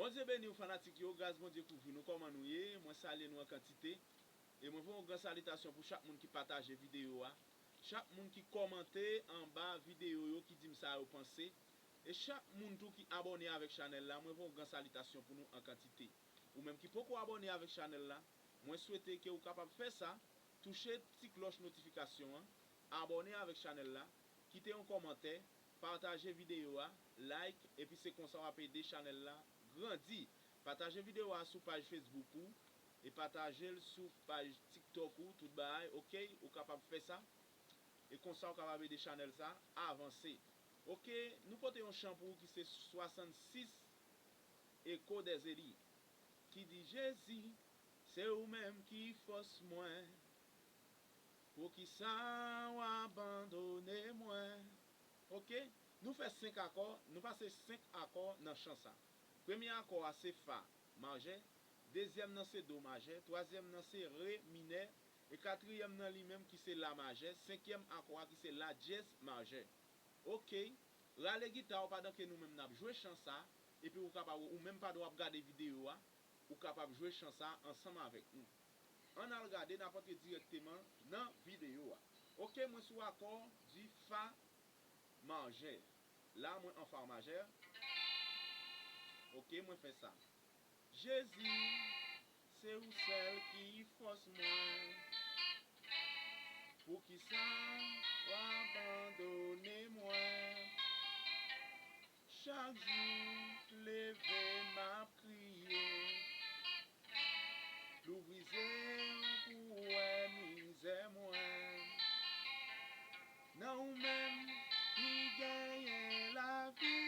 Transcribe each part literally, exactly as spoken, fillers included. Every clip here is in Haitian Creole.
Bondye beni w fanatik yo, gras Bondye kouvri nou, kòman nou ye? Mwen salye nou an kantite. E mwen voye yon gran salitasyon pou chak moun ki pataje videyo a, chak moun ki kòmante anba videyo yo, ki di m sa yo panse, e chak moun tou ki abòne avèk chanèl la, mwen voye yon gran salitasyon pou nou an kantite. Ou menm ki poko abòne avèk chanèl la, mwen swete ke w kapab fè sa, touche ti klòch notifikasyon an, abòne avèk chanèl la, kite yon kòmantè, pataje videyo a, like, epi se konsa w ap ede chanèl la grandi. Pataje videyo a sou paj Facebook ou, e pataje l sou paj TikTok ou, tout bagay, oke? Ou kapab fè sa, e konsa w kapab ede chanèl sa avanse. Oke, nou pote yon chan pou ou ki se swasannsis Echo des Élis, ki di: Jezi, se ou menm ki fòs mwen, poukisa w abandone mwen? Oke, nou fè senk akò, nou pase senk akò nan chan sa. Premye akò a se fa majè, dezyèm nan se do majè, twazyèm nan se re minè, e katriyèm nan li menm ki se la majè, senkyèm akò a ki se la dyèz majè. Oke, rale gita w pandan ke nou menm n ap jwe chan sa, epi ou kapab, ou menm pandan w ap gade videyo a, ou kapab jwe chan sa ansanm avèk nou. Ann al gade, n ap antre dirèkteman nan videyo a. Oke, mwen sou akò di fa majè. La, mwen an fa majè. Oke, mwen fè sa. Jezi, se ou sèl ki fòs mwen. Poukisa w abandone mwen? Chak jou leve m ap kriye. Louvri zye w pou w wè mizè mwen. Nan ou menm ki genyen lavi.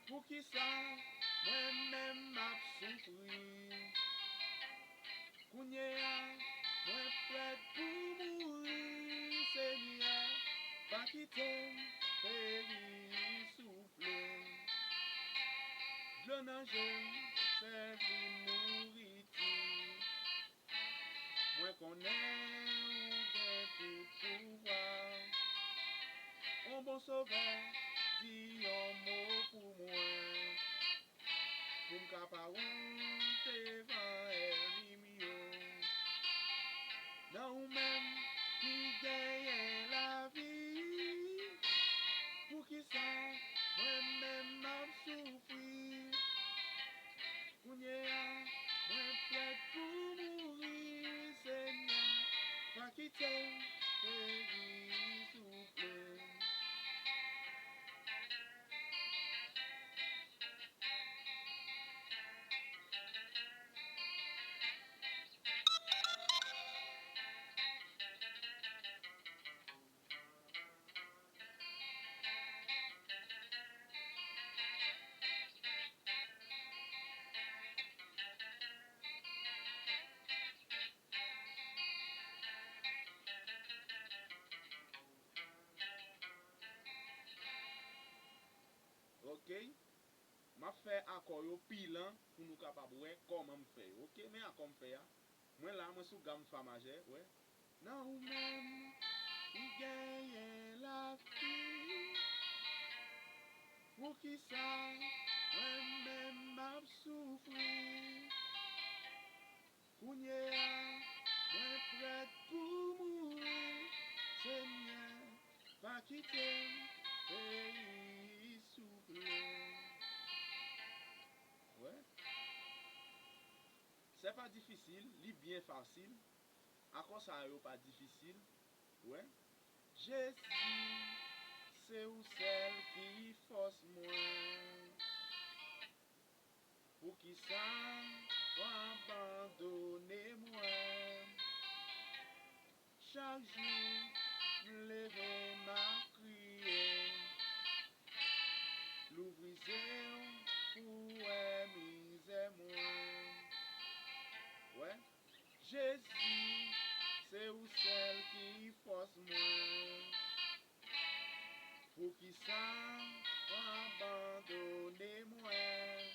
Poukisa mwen menm m ap soufri? Kounye a, mwen prèt pou mouri, Senyè, pa kite m peri, souple. Dlo nan je m sèvi nouriti. Mwen konnen ou gen tout pouvwa. On bon sovè, di yon mo pou mwen. Pou m ka pa wont devan ènmi m yo. Nan ou menm ki genyen lavi. Poukisa mwen menm m ap soufri? Kounye a, mwen prèt pou mouri, Senyè. Pa kite m peri, souple. Ok. M ap fè akò yo pi lan pou nou kapab wè kòman m fè yo. Ok, men akò m fè a. Mwen la, mwen sou gam fa majè, wè. Nan ou menm ki genyen lavi. Poukisa mwen menm m ap soufri? Kounye a, mwen prèt pou mouri. Senyè, pa kite m peri, souple. Wè. Se pa difisil, li byen fasil. Akò sa yo pa difisil. Wè. Jezi, se ou sèl ki fòs mwen. Poukisa w abandone mwen? Chak jou m leve m ap kriye. Louvri zye w pou w wè mizè mwen. Wè, Jezi, se ou sèl ki fòs mwen. Poukisa w abandone mwen?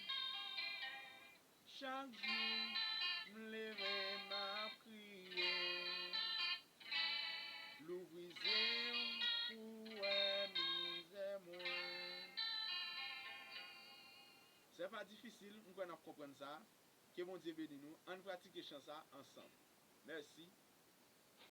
Chak jou m leve m ap kriye. Louvri zye w pou w wè mizè mwen. Lè pa difisil, m kwè n ap konprann sa. Ke Bondye beni nou. Ann pratike chan sa ansanm. Mèsi.